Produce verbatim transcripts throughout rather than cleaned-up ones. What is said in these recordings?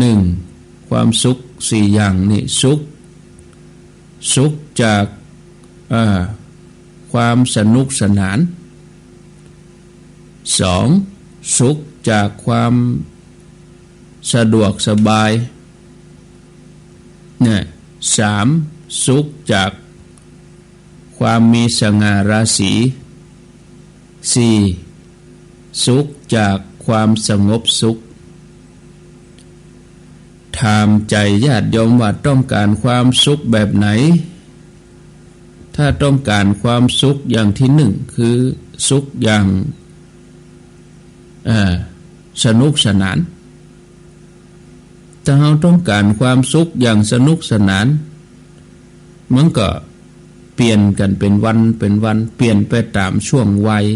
นึ่ง ความสุขสี่อย่างนี่ สุข สุขจาก เอ่อ ความสนุกสนาน สอง สุขจากความสะดวกสบาย เนี่ย สาม สุขจากความมีสง่าราศี สี่ สุขจากความสงบสุข ถามใจ๋ญาติโยมว่าต้องก๋านความสุขแบบไหน ถ้าต้องก๋านความสุขอย่างตี้นึ่ง คือสุขอย่าง เอ่อ สนุกสนาน ถ้าเฮาต้องก๋านความสุขอย่างสนุกสนาน มันก็เปลี่ยนกั๋นเป๋นวันเป๋นวัน เปลี่ยนไปต๋ามช่วงวัย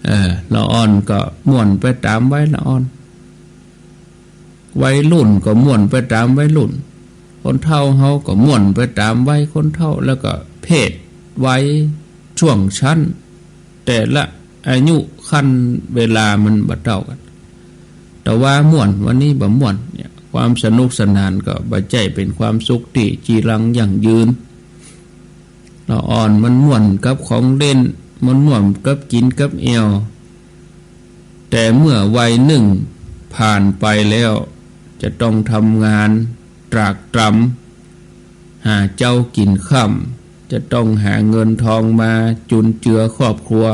เอ่อ ละอ่อนก็ม่วนไปต๋ามวัยละอ่อน วัยรุ่นก็ม่วนไปต๋ามวัยรุ่น คนเฒ่าเฮาก็ม่วนไปต๋ามวัยคนเฒ่า แล้วก็เพศวัยช่วงชั้น แต่ละอายุคันเวลามันบ่เต้ากั๋น ตะวาม่วน วันนี้บ่ม่วน เนี่ย ความสนุกสนานก็บ่ใจ้เป๋นความสุขตี้จีรังยั่งยืน ละอ่อนมันม่วนกับของเล่น มันม่วนกับกิ๋นกับแอ่ว แต่เมื่อวัยนึ่งผ่านไปแล้ว จะต้องทำงานตรากตรำ หาเจ๊ากิ๋นค่ำ จะต้องหาเงินทองมาจุนเจือครอบครัว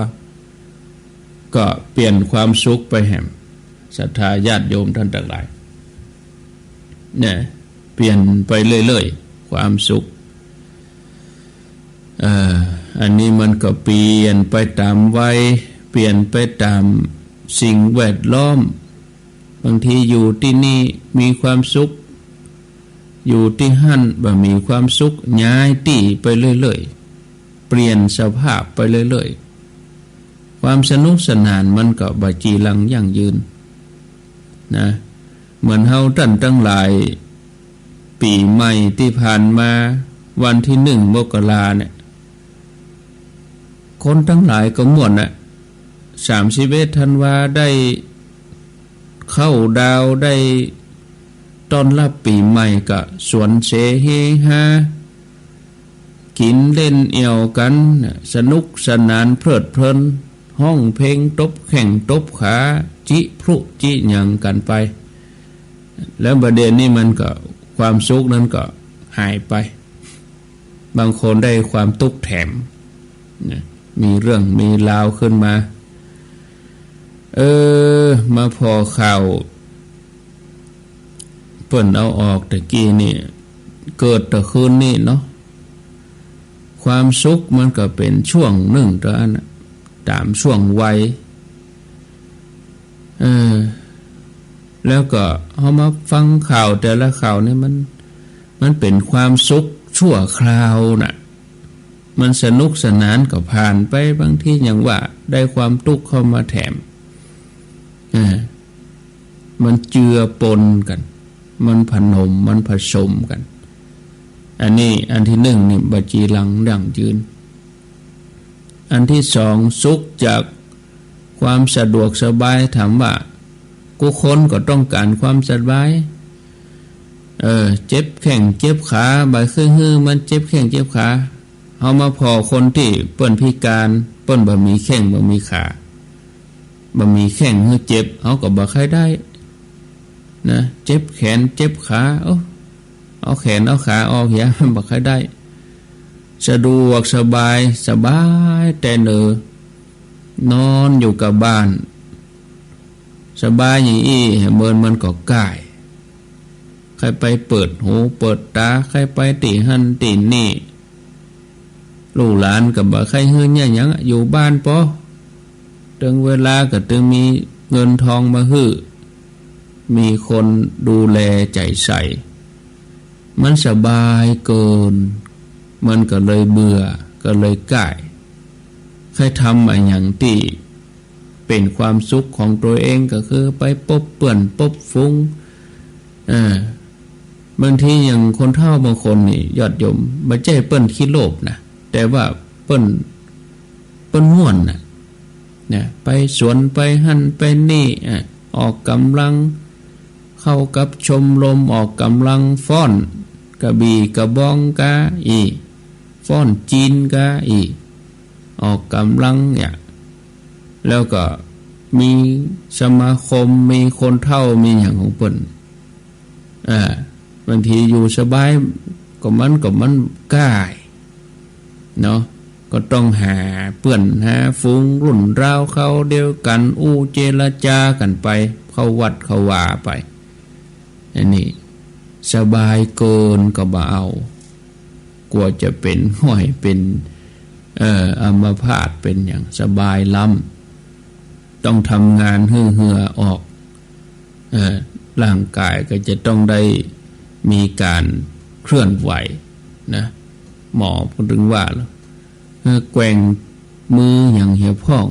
ก็เปลี่ยนความสุขไปแหม ศรัทธาญาติโยมต้านตังหลาย เนี่ย เปลี่ยนไปเรื่อยๆ ความสุข เอ่อ อันนี้มันก็เปลี่ยนไปต๋ามวัย เปลี่ยนไปต๋ามสิ่งแวดล้อม บางทีอยู่ตี้นี่มีความสุข อยู่ตี้หั้นบ่มีความสุข ย้ายตี้ไปเรื่อยๆ เปลี่ยนสภาพไปเรื่อยๆ ความสนุกสนานมันก็บ่จีรังยั่งยืนนะ เหมือนเฮาต้านตังหลาย ปี๋ใหม่ตี้ผ่านมา วันตี้นึ่งมกราเนี่ย คนตังหลายก็ม่วนน่ะ สามสิบเอ็ดธันวาได้เข้าดาวน์ ได้ต้อนฮับปี๋ใหม่ ก็สวนเสเฮฮา กิ๋นเล่นแอ่วกั๋นน่ะ สนุกสนานเพลิดเพลิน ฮ้องเพลง ตบแข้งตบขา จิพลุจิหยังกั๋นไป แล้วบ่าเดี่ยวนี้มันก็ ความสุขนั้นก็หายไป บางคนได้ความตุ๊กข์แถมนะ มีเรื่องมีราวขึ้นมา เออ มาผ่อข่าว เปิ้นเอาออกตะกี้นี่ เกิดตะคืนนี่เนาะ ความสุขมันก็เป๋นช่วงนึ่งเต้าอั้นน่ะ ต๋ามช่วงวัย เออ แล้วก็เฮามาฟังข่าวแต่ละข่าวนี่มัน มันเป๋นความสุขชั่วคราวน่ะ มันสนุกสนานก็ผ่านไป บางทียังว่าได้ความตุ๊กข์เข้ามาแถม เออ มันเจือปนกั๋น มันผนม มันผสมกั๋น อันนี้อันตี้นึ่งนี่บ่จีรังยั่งยืน อันตี้สอง สุขจากความสะดวกสบาย ถามว่ากู้คนก็ต้องก๋านความสบาย เออ เจ็บแข้งเจ็บขา บ่ใค่หื้อมันเจ็บแข้งเจ็บขา เฮามาผ่อคนตี้เปิ้นพิก๋าน เปิ้นบ่มีแข้งบ่มีขา บ่มีแข้งหื้อเจ็บ เฮาก็บ่ใค่ได้นะ เจ็บแขนเจ็บขา โอ้ เอาแขนเอาขาออกเหีย บ่ใค่ได้ สะดวกสบาย สบายแต่เนิน นอนอยู่กับบ้าน สบายอย่างอี้ เหมือนมันก็ก้าย ใค่ไปเปิดหูเปิดต๋า ใค่ไปตี้หั้นตี้นี่ ลูกหลานก็บ่ใค่หื้อเยียะหยัง อยู่บ้านปอ เถิงเวลาก็ตึงมีเงินทองมาหื้อ มีคนดูแลใจ๋ใส่ มันสบายเกิน มันก็เลยเบื่อ ก็เลยก้าย ใค่ทำอะหยังตี้เป๋นความสุขของตั๋วเอง ก็คือไปปบเปื้อนปบฝูง เออ บางทีอย่างคนเฒ่าบางคนนี่ ญาติโยม บ่ใจ้เปิ้นขี้โลภนะ แต่ว่าเปิ้น เปิ้นม่วนน่ะ นะ ไปสวนไปหั้นไปนี่ อ่ะ ออกก๋ำลัง เข้ากับชมรมออกก๋ำลังฟ้อนกระบี่กระบองก้าอี้ ฟ้อนจีนก้าอี้ ออกก๋ำลังเนี่ย แล้วก็มีสมาคม มีคนเฒ่า มีหยังของเปิ้น อ่า บางทีอยู่สบาย ก็มัน ก็มันก้า เนาะ ก็ต้องหาเปื้อนหาฝูงรุ่นราวคราวเดียวกั๋น อู้เจรจากั๋นไป เข้าวัดเข้าวาไป อันนี้สบายเกินก็บ่เอา กั๋วจะเป๋นห้อยเป๋น เอ่อ อัมพาตเป๋นหยัง สบายล้ำ ต้องทำงานหื้อเหื่อออก เอ่อ ร่างก๋ายก็จะต้องได้มีก๋านเคลื่อนไหวนะ หมอเปิ้นตึงว่า เออ แกว่งมือหยังเหียพ่อง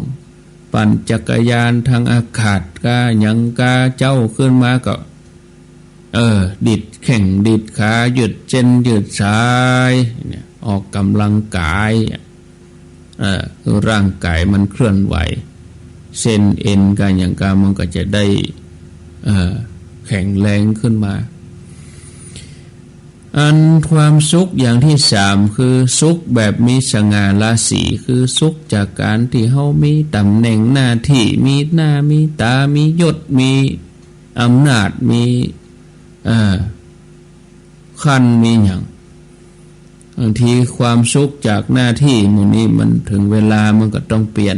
ปั่นจักรยานตางอากาศก้าหยังก้าเจ๊าขึ้นมาก็ เออ ดีดแข้งดีดขา ยืดเส้นยืดสายเนี่ย ออกก๋ำลังกาย เออ คือร่างก๋ายมันเคลื่อนไหว เส้นเอ็นก้าหยังก้ามันก็จะได้ เออ แข็งแรงขึ้นมา อันความสุขอย่างตี้สาม คือสุขแบบมีสง่าราศี คือสุขจากก๋านตี้เฮามีต๋ำแหน่งหน้าตี้ มีหน้ามีต๋า มียศ มีอำนาจ มี เอ่อ ขั้น มีหยัง บางทีความสุขจากหน้าตี้หมู่นี้มันเถิงเวลามันก็ต้องเปลี่ยน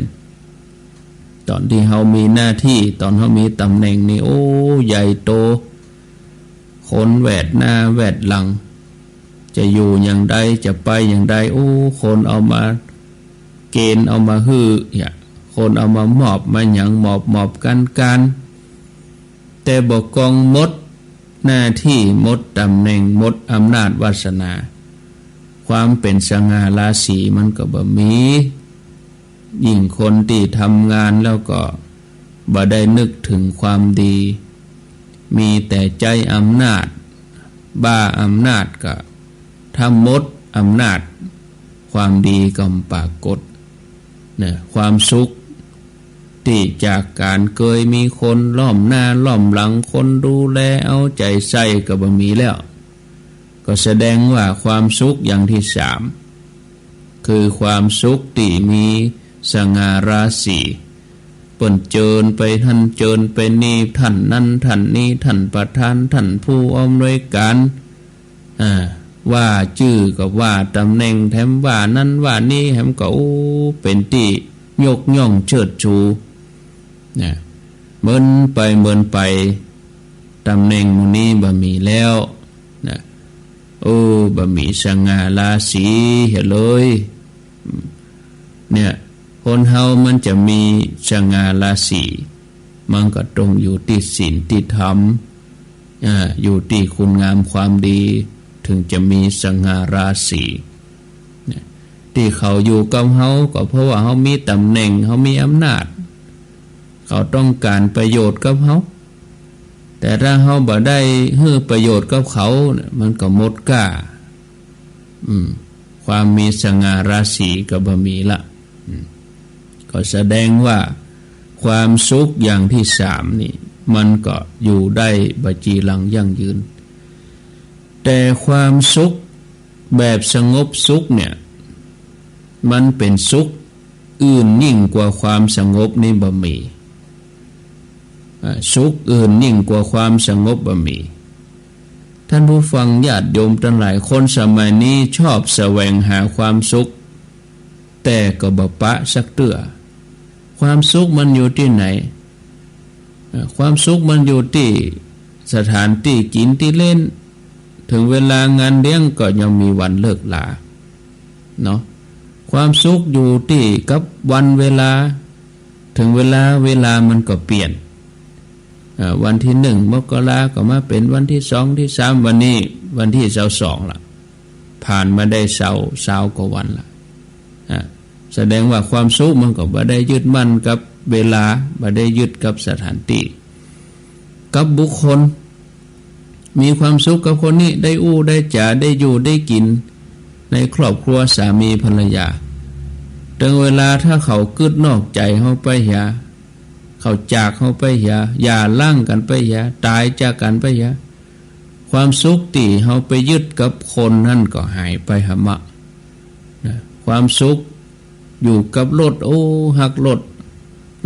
ต๋อนตี้เฮามีหน้าตี้ ต๋อนเฮามีต๋ำแหน่งนี่ โอ้ ใหญ่โต คนแวดหน้าแวดหลัง จะอยู่อย่างใด จะไปอย่างใด โอ้ คนเอามาเกณฑ์ เอามาหื้อ เนี่ย คนเอามามอบมาหยัง มอบมอบกั๋นกั๋น แต่บ่กองหมดหน้าตี้ หมดต๋ำแหน่ง หมดอำนาจวาสนา ความเป๋นสง่าราศีมันก็บ่มี ยิ่งคนตี้ทำงานแล้วก็บ่ได้นึกเถิงความดี มีแต่ใจ๊อำนาจ บ้าอำนาจก็ ถ้าหมดอำนาจ ความดีก็บ่ปรากฏ นะ ความสุขตี้จากก๋านเกยมีคนล้อมหน้าล้อมหลัง คนดูแลเอาใจ๋ใส่ก็บ่มีแล้ว ก็แสดงว่าความสุขอย่างตี้สาม คือความสุขตี้มีสง่าราศี เปิ้นเจิญไปหั้นเจิญไปนี่ ต้านนั้นต้านนี้ ต้านประธาน ต้านผู้อำนวยก๋าน อ่า ว่าจื้อก็ว่าต๋ำแหน่งแถม ว่านั้นว่านี้แถมก็ โอ้ เป๋นตี้ยกย่องเชิดชู นะ เมินไปเมินไป ต๋ำแหน่งหมู่นี้บ่มีแล้ว นะ โอ้ บ่มีสง่าราศีเหียเลย เนี่ย คนเฮามันจะมีสง่าราศี มันก็ต้องอยู่ตี้ศีลตี้ธรรม อ่า อยู่ตี้คุณงามความดี เถิงจะมีสง่าราศี เนี่ย ตี้เขาอยู่กับเฮาก็เพราะว่าเฮามีต๋ำแหน่ง เฮามีอำนาจ เขาต้องก๋านประโยชน์กับเฮา แต่ถ้าเฮาบ่ได้หื้อประโยชน์กับเขาเนี่ย มันก็หมดก้า อืม ความมีสง่าราศีก็บ่มีละ อืม ก็แสดงว่าความสุขอย่างตี้สามนี่ มันก็อยู่ได้บ่จีรังยั่งยืน แต่ความสุขแบบสงบสุขเนี่ย มันเป๋นสุขอื่นยิ่งกว่าความสงบนี่บ่มี อ่า สุขอื่นยิ่งกว่าความสงบบ่มี ท่านผู้ฟังญาติโยมตังหลาย คนสมัยนี้ชอบแสวงหาความสุข แต่ก็บ่ปะสักเตื้อ ความสุขมันอยู่ตี้ไหน เอ่อ ความสุขมันอยู่ตี้สถานตี้กิ๋นตี้เล่น เถิงเวลางานเลี้ยงก็ยังมีวันเลิกลา เนาะ ความสุขอยู่ตี้กับวันเวลา เถิงเวลา เวลามันก็เปลี่ยน เอ่อ วันตี้หนึ่งมกราก็มาเป๋นวันตี้สองตี้สาม วันนี้วันตี้ซาวสองละ ผ่านมาได้ซาว ซาวกว่าวันละ อ่ะ แสดงว่าความสุขมันก็บ่ได้ยึดมั่นกับเวลา บ่ได้ยึดกับสถานตี้ กับบุคคล มีความสุขกับคนนี้ ได้อู้ได้จ๋า ได้อยู่ได้กิ๋น ในครอบครัวสามีภรรยา เถิงเวลาถ้าเขากึ๊ดนอกใจ๋เฮาไปเหีย เขาจากเฮาไปเหีย หย่าร้างกั๋นไปเหีย ต๋ายจากกั๋นไปเหีย ความสุขตี้เฮาไปยึดกับคนนั้นก็หายไปหมดนะ ความสุขอยู่กับรถ โอ้ ฮักรถ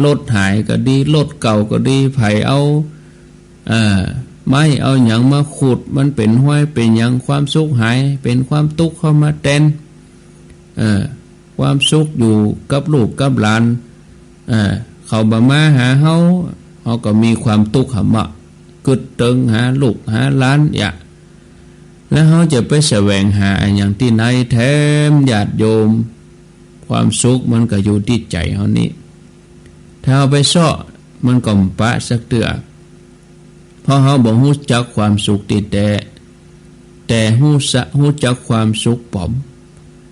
รถหายก็ดี รถเก่าก็ดี ใผเอา เอ่อ ไม้เอาหยังมาขูด มันเป๋นฮอยเป๋นหยัง ความสุขหาย เป๋นความตุ๊กข์เข้ามาแตน เอ่อ ความสุขอยู่กับลูกกับหลาน เอ่อ เขาบ่มาหาเฮา เฮาก็มีความตุ๊กข์หมด กึ๊ดเติงหาลูกหาหลานเหีย แล้วเฮาจะไปแสวงหาอะหยังตี้ไหนแถม ญาติโยม ความสุขมันก็อยู่ตี้ใจ๋เฮานี้ ถ้าเฮาไปเซาะ มันก็บ่ปะสักเตื้อ เพราะเฮาบ่ฮู้จักความสุขตี้แต๊ แต่ฮู้สะ ฮู้จักความสุขป๋อม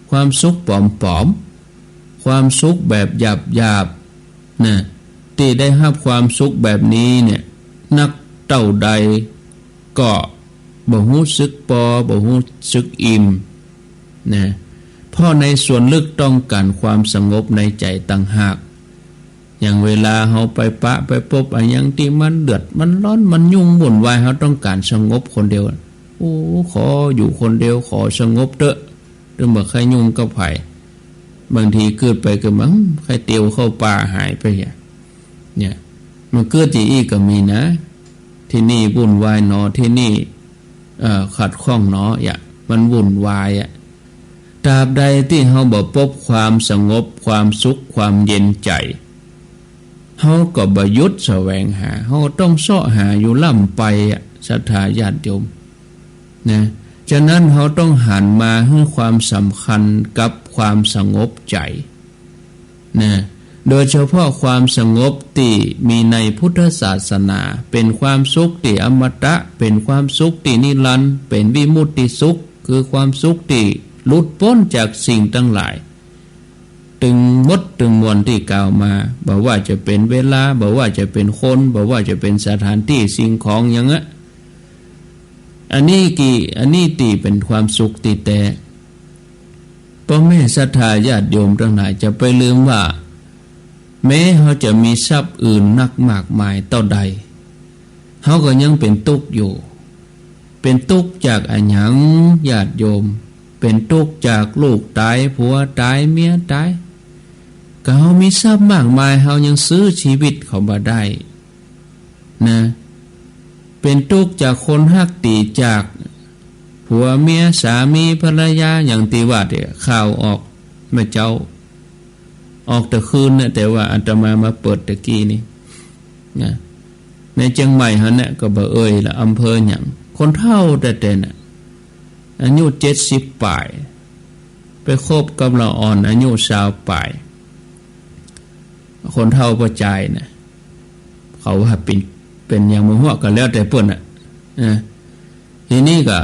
ความสุขป๋อมๆ ความสุขแบบหยาบๆ นะ ตี้ได้ฮับความสุขแบบนี้เนี่ย นักเต้าใดก็บ่ฮู้สึกปอ บ่ฮู้สึกอิ่ม นะ เพราะในส่วนลึกต้องก๋านความสงบในใจ๋ต่างหาก อย่างเวลาเฮาไปปะไปปบอะหยังตี้มันเดือด มันร้อน มันยุ่งวุ่นวาย เฮาต้องก๋านสงบคนเดียว โอ้ ขออยู่คนเดียว ขอสงบเต๊อะ ตึงบ่ใค่ยุ่งกับใผ บางทีกึ๊ดไปกึ๊ดมา อืม ใค่เตียวเข้าป่าหายไปเหีย เนี่ย มันกึ๊ดอย่างอี้ก็มีนะ ตี้นี่วุ่นวายหนอ ตี้นี่ เอ่อ ขัดข้องหนอ เหีย มันวุ่นวายอะ ตราบใดตี้เฮาบ่ปบความสงบ ความสุข ความเย็นใจ๋ เฮาก็บ่หยุดแสวงหา เฮาต้องเซาะหาอยู่ร่ำไปอะ ศรัทธาญาติโยม นะ ฉะนั้นเฮาต้องหันมาหื้อความสำคัญกับความสงบใจ๋ นะ โดยเฉพาะความสงบตี้มีในพุทธศาสนา เป๋นความสุขตี้อมตะ เป๋นความสุขตี้นิรันดร์ เป๋นวิมุตติสุข คือความสุขตี้หลุดป๊นจากสิ่งตังหลาย ตึงหมดตึงมวลตี้กล่าวมา บ่ว่าจะเป๋นเวลา บ่ว่าจะเป๋นคน บ่ว่าจะเป๋นสถานตี้สิ่งของหยังอะ อันนี้ตี้ อันนี้ตี้เป๋นความสุขตี้แต๊ ป้อแม่ศรัทธาญาติโยมตังหลาย จะไปลืมว่า แม้เฮาจะมีทรัพย์อื่นนักมากมายเต้าใด เฮาก็ยังเป๋นตุ๊กข์อยู่ เป๋นตุ๊กข์จากอะหยัง ญาติโยม เป๋นตุ๊กข์จากลูกต๋าย ผัวต๋าย เมียต๋าย ก็เฮามีทรัพย์มากมาย เฮายังซื้อชีวิตเขาบ่ได้ นะ เป๋นตุ๊กข์จากคนฮักตี้จาก ผัวเมีย สามีภรรยา อย่างตี้ว่าตี้ข่าวออกเมื่อเจ๊า ออกแต่คืนเนี่ย แต่ว่าอาตมามาเปิดตะกี้นี่ นะ ในเจียงใหม่หั้นเนี่ย ก็บ่เอ่ยละ อำเภอหยัง คนเฒ่าแต๊ๆ น่ะ อายุเจ็ดสิบป๋าย ไปคบกับละอ่อนอายุซาวป๋าย คนเฒ่าป้อจายน่ะ เขาว่าเป๋น เป๋นหยังบ่ฮู้ ก็แล้วแต่เปิ้นน่ะ เออ ทีนี้ก็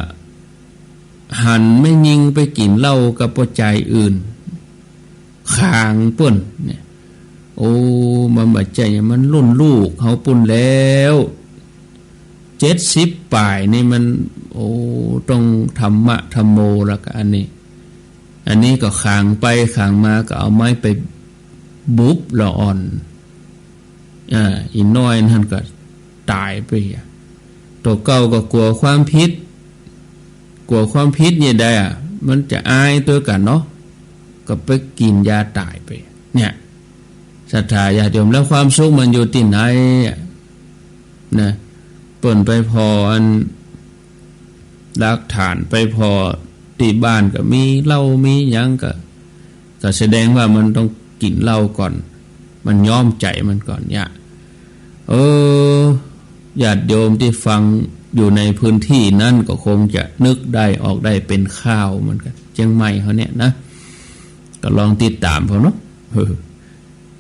หันแม่ญิงไปกิ๋นเหล้ากับป้อจายอื่น ขางเปิ้นเนี่ย โอ้ มันบ่ใจ้ มันรุ่นลูกเฮาปู้นแล้ว เจ็ดสิบป๋ายนี่มัน โอ้ ต้องธรรมะธัมโมแล้วก็อันนี้ อันนี้ก็ขางไปขางมาก็เอาไม้ไปบุบละอ่อน อ่า อี่น้อยหั้นก็ต๋ายไปอะ ตั๋วเก่าก็กั๋วความผิด กั๋วความผิดนี่ได้อะ มันจะอายตั๋วกั๋นเนาะ ก็ไปกิ๋นยาต๋ายไป เนี่ย ศรัทธาญาติโยม แล้วความสุขมันอยู่ตี้ไหนอะ นะ เปิ้นไปผ่ออัน หลักฐานไปผ่อตี้บ้านก็มีเหล้ามีหยังก็ ก็แสดงว่ามันต้องกิ๋นเหล้าก่อน มันย้อมใจ๋มันก่อนเนี่ย เออ ญาติโยมตี้ฟังอยู่ในพื้นตี้นั้นก็คงจะนึกได้ออกได้เป๋นข่าวเหมือนกั๋น เจียงใหม่เฮาเนี่ยนะ ก็ลองติดต๋ามเฮาเนาะ เออ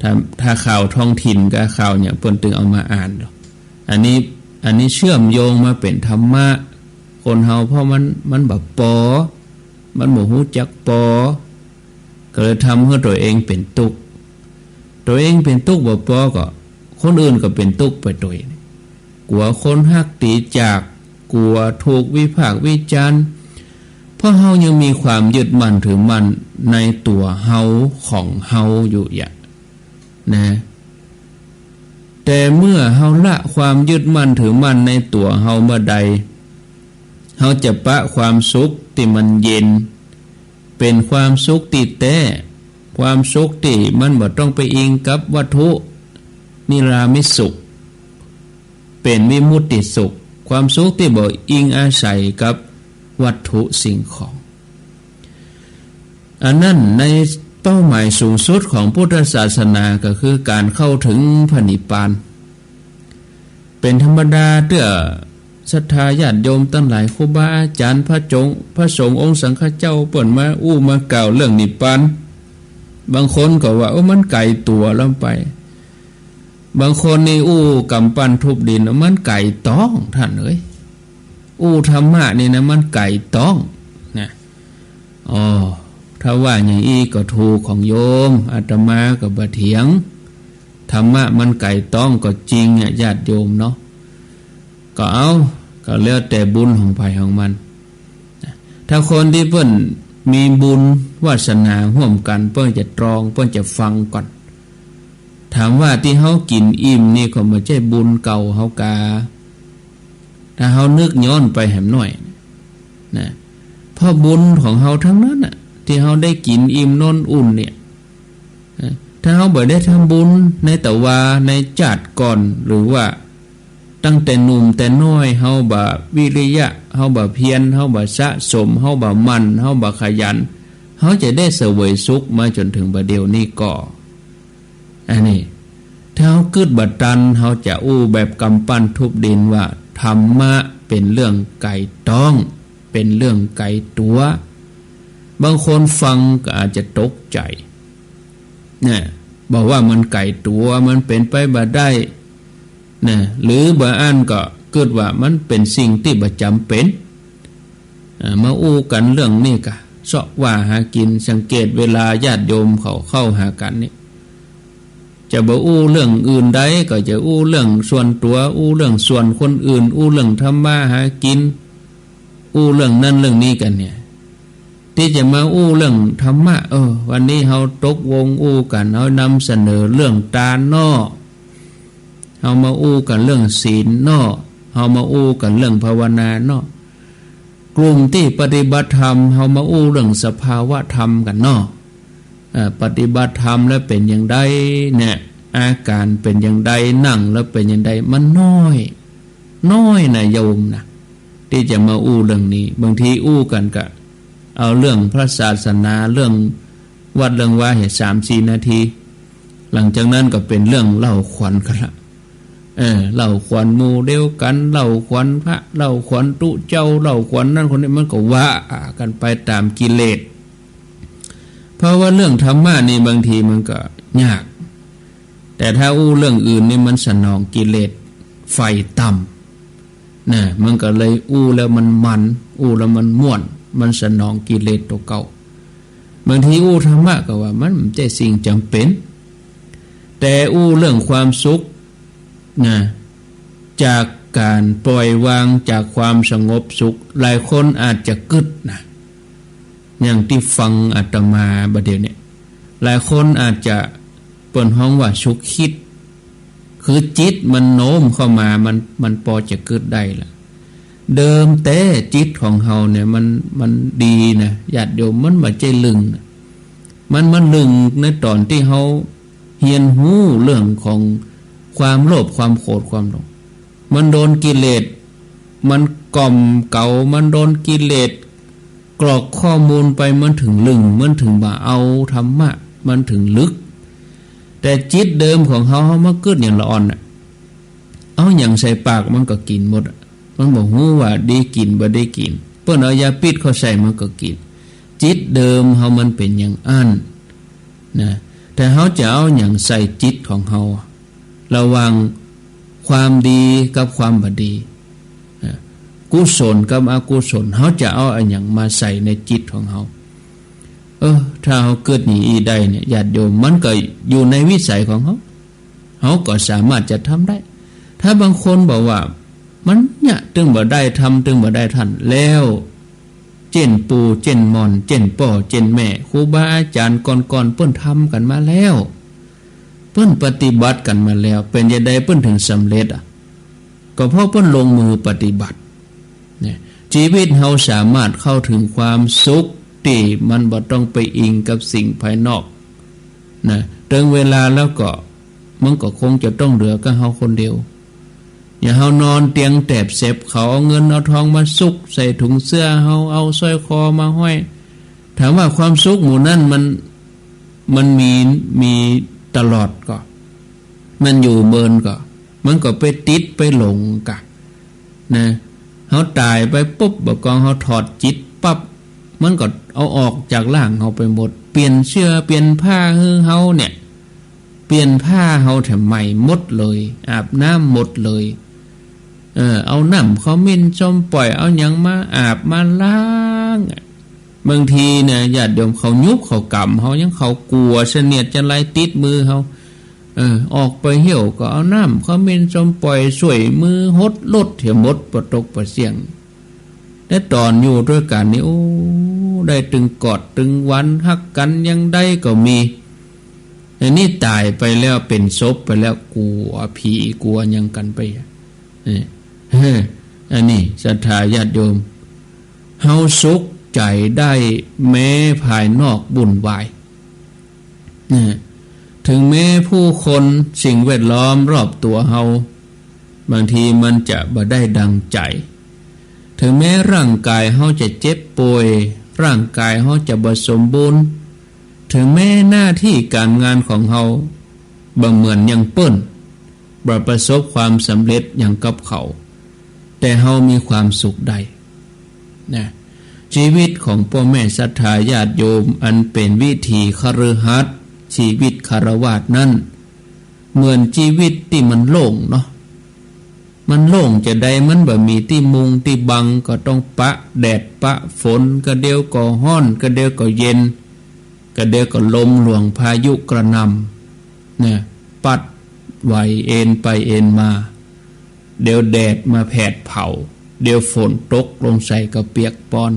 ถ้า ถ้าข่าวท้องถิ่นกับข่าวหยังเปิ้นตึงเอามาอ่านดอก อันนี้ อันนี้เชื่อมโยงมาเป๋นธรรมะ คนเฮาเพราะมัน มันบ่ปอ มันบ่ฮู้จักปอ ก็เลยทำหื้อตั๋วเองเป๋นตุ๊กข์ ตั๋วเองเป๋นตุ๊กข์บ่ปอก็ คนอื่นก็เป๋นตุ๊กข์ไปตวย กั๋วคนฮักตี๋จาก กั๋วถูกวิพากษ์วิจารณ์ เพราะเฮายังมีความยึดมั่นถือมั่นในตั๋วเฮาของเฮาอยู่อะ นะ แต่เมื่อเฮาละความยึดมั่นถือมั่นในตั๋วเฮาเมื่อใด เฮาจะปะความสุขตี้มันเย็น เป๋นความสุขตี้แต๊ ความสุขตี้มันบ่ต้องไปอิงกับวัตถุ นิรามิตสุข เป๋นวิมุตติสุข ความสุขตี้บ่อิงอาศัยกับวัตถุสิ่งของ อันนั้นในเป้าหมายสูงสุดของพุทธศาสนาก็คือก๋านเข้าเถิงพระนิพพาน เป๋นธรรมดาเตื้อศรัทธาญาติโยมตังหลาย ครูบาอาจ๋ารย์ พระจง พระสงฆ์องค์สังฆเจ้าเปิ้นมาอู้มากล่าวเรื่องนิพพาน บางคนก็ว่า โอ้ มันไก๋ตั๋วลำไป บางคนนี่อู้กำปั้นทุบดิน มันไก๋ต๊อง ต้านเอ๋ย อู้ธรรมะนี่นะ มันไก๋ต๊องนะ อ๋อ ถ้าว่าอย่างอี้ก็ถูกของโยม อาตมาก็บ่เถียง ธรรมะมันไก๋ต๊องก็จริงอะ ญาติโยมเนาะ ก็เอา ก็แล้วแต่บุญของใผของมัน ถ้าคนตี้เปิ้นมีบุญวาสนาฮ่วมกั๋น เปิ้นจะตรอง เปิ้นจะฟังก่อน ถามว่าตี้เฮากิ๋นอิ่มนี่ก็บ่ใจ้บุญเก่าเฮากา ถ้าเฮานึกย้อนไปแหมหน้อยนะ เพราะบุญของเฮาตังนั้นน่ะ ตี้เฮาได้กิ๋นอิ่มนอนอุ่นเนี่ย นะ ถ้าเฮาบ่ได้ทำบุญในตะวา ในจาติก่อน หรือว่าตั้งแต่หนุ่มแต่น้อย เฮาบ่วิริยะ เฮาบ่เพียร เฮาบ่สะสม เฮาบ่หมั่น เฮาบ่ขยัน เฮาจะได้เสวยสุขมาจ๋นเถิงบ่าเดี่ยวนี้ก่อ อันนี้ ถ้าเฮากึ๊ดบ่ตัน เฮาจะอู้แบบกำปั้นทุบดินว่า ธรรมะเป๋นเรื่องไก๋ต๊อง เป๋นเรื่องไก๋ตั๋ว บางคนฟังก็อาจจะตกใจ๋ นะ บอกว่ามันไก๋ตั๋ว มันเป๋นไปบ่ได้ นะ หรือบ่อั้นก็กึ๊ดว่ามันเป๋นสิ่งตี้บ่จ๋ำเป๋น อ่า มาอู้กั๋นเรื่องนี้กะ เซาะว่าหากิ๋น สังเกตเวลาญาติโยมเขาเข้าหากั๋นนี่ จะบ่อู้เรื่องอื่นใด ก็จะอู้เรื่องส่วนตั๋ว อู้เรื่องส่วนคนอื่น อู้เรื่องทำมาหากิ๋น อู้เรื่องนั้นเรื่องนี้กั๋นเนี่ย ตี้จะมาอู้เรื่องธรรมะ เออ วันนี้เฮาตกวงอู้กั๋น เฮานำเสนอเรื่องตานเนาะ เฮามาอู้กั๋นเรื่องศีลเนาะ เฮามาอู้กั๋นเรื่องภาวนาเนาะ กลุ่มตี้ปฏิบัติธรรม เฮามาอู้เรื่องสภาวะธรรมกั๋นเนาะ เอ่อ ปฏิบัติธรรมแล้วเป๋นอย่างใดเนี่ย อาก๋ารเป๋นอย่างใด นั่งแล้วเป๋นอย่างใด มันน้อย น้อยนะโยมนะ ตี้จะมาอู้เรื่องนี้ บางทีอู้กั๋นก็เอาเรื่องพระศาสนา เรื่องวัดเรื่องวาแหมสามสี่นาที หลังจากนั้นก็เป๋นเรื่องเล่าขวัญกั๋นละ เออ เล่าขวัญหมู่เดียวกั๋น เล่าขวัญพระ เล่าขวัญตุ๊เจ้า เล่าขวัญนั่นคนนี้ มันก็ว่ากั๋นไปต๋ามกิเลส เพราะว่าเรื่องธรรมะนี่บางทีมันก็ยาก แต่ถ้าอู้เรื่องอื่นนี่มันสนองกิเลสฝ่ายต่ำ นะ มันก็เลยอู้แล้วมันมัน อู้แล้วมันม่วน มันสนองกิเลสตั๋วเก่า บางทีอู้ธรรมะก็ว่ามันบ่ใจ้สิ่งจ๋ำเป๋น แต่อู้เรื่องความสุขนะ จากก๋านปล่อยวาง จากความสงบสุข หลายคนอาจจะกึ๊ดนะ อย่างตี้ฟังอาตมาบ่าเดี่ยวเนี่ย หลายคนอาจจะ เปิ้นฮ้องว่าสุขคิด คือจิตมันโน้มเข้ามา มัน มันปอจะกึ๊ดได้ละ เดิมแต๊จิตของเฮาเนี่ยมัน มันดีนะ ญาติโยม มันบ่ใจ้ลึงนะ มัน มันลึงในต๋อนตี้เฮาเฮียนฮู้เรื่องของความโลภ ความโกรธ ความหลง มันโดนกิเลส มันกล่อมเก๋า มันโดนกิเลสกรอกข้อมูลไป มันเถิงลึง มันเถิงบ่เอาธรรมะ มันเถิงลึก แต่จิตเดิมของเฮา เฮามากึ๊ดอย่างละอ่อนน่ะ เอาหยังใส่ปากมันก็กิ๋นหมดอะ มันบ่ฮู้ว่าดีกิ๋นบ่ดีกิ๋น เปิ้นเอายาพิษเข้าใส่มันก็กิ๋น จิตเดิมเฮามันเป๋นอย่างอั้นนะ แต่เฮาจะเอาหยังใส่จิตของเฮา ระหว่างความดีกับความบ่ดี นะ กุศลกับอกุศล เฮาจะเอาอะหยังมาใส่ในจิตของเฮา เออ ถ้าเฮากึ๊ดอย่างอี้ได้เนี่ย ญาติโยม มันก็อยู่ในวิสัยของเฮา เฮาก็สามารถจะทำได้ ถ้าบางคนบอกว่า มันเยียะตึงบ่ได้ ทำตึงบ่ได้ต้าน แล้ว เจ้นปู่ เจ้นม่อน เจ้นป้อ เจ้นแม่ ครูบาอาจ๋ารย์ก่อนๆ เปิ้นทำกั๋นมาแล้ว เปิ้นปฏิบัติกั๋นมาแล้ว เป๋นจาใดเปิ้นเถิงสำเร็จอะ ก็เพราะเปิ้นลงมือปฏิบัติ เนี่ย จีวิตเฮาสามารถเข้าเถิงความสุขตี้มันบ่ต้องไปอิงกับสิ่งภายนอก นะ เถิงเวลาแล้วก็ มันก็คงจะต้องเหลือกับเฮาคนเดียว อย่างเฮานอนเตียงแตบเสบ เขาเอาเงินเอาทองมาซุกใส่ถุงเสื้อเฮา เอาสร้อยคอมาห้อย ถามว่าความสุขหมู่นั้นมัน มันมี มีตลอดก่อ มันอยู่เมินก่อ มันก็ไปติดไปหลงก่ะ นะ เฮาต๋ายไปปุ๊บ บ่ากองเฮาถอดจิตปั๊บ มันก็เอาออกจากร่างเฮาไปหมด เปลี่ยนเสื้อเปลี่ยนผ้าหื้อเฮาเนี่ย เปลี่ยนผ้าเฮาแถมใหม่หมดเลย อาบน้ำหมดเลย เออ เอาน้ำขมิ้นส้มป่อย เอาหยังมาอาบมาล้าง บางทีเนี่ย ญาติโยมเขายุบเขาก๋ำเฮา ยังเขากั๋วเสนียดจัญไรติดมือเฮา เออ ออกไปเหี่ยวก็เอาน้ำขมิ้นส้มป่อยส่วยมือหดลดเหี่ยหมด ปะตกปะเสี้ยง แต่ต๋อนอยู่ตวยกั๋นนี่ โอ้ ได้ตึงกอดตึงหวานฮักกั๋นยังได้ก็มี อันนี้ต๋ายไปแล้ว เป๋นศพไปแล้ว กั๋วผีกั๋วหยังกั๋นไป เออ เออ อันนี้ศรัทธาญาติโยม เฮาสุขใจ๋ได้แม้ภายนอกวุ่นวาย นะ เถิงแม้ผู้คนสิ่งแวดล้อมรอบตั๋วเฮา บางทีมันจะบ่ได้ดังใจ๋ เถิงแม้ร่างก๋ายเฮาจะเจ็บป่วย ร่างก๋ายเฮาจะบ่สมบูรณ์ เถิงแม้หน้าตี้ก๋านงานของเฮาบ่เหมือนอย่างเปิ้น บ่ประสบความสำเร็จอย่างกับเขา แต่เฮามีความสุขได้ นะ จีวิตของป้อแม่ศรัทธาญาติโยมอันเป๋นวิถีคฤหัสถ์ จีวิตฆราวาสนั้น เหมือนจีวิตตี้มันโล่งเนาะ มันโล่งจาใด มันบ่มีตี้มุงตี้บัง ก็ต้องปะแดดปะฝน กะเดียวก็ฮ้อน กะเดียวก็เย็น กะเดียวก็ลมหลวงพายุกระหน่ำ นะ ปั๊ดไหวเอนไปเอนมา เดี๋ยวแดดมาแผดเผา เดี๋ยวฝนตกลงใส่ก็เปียกปอน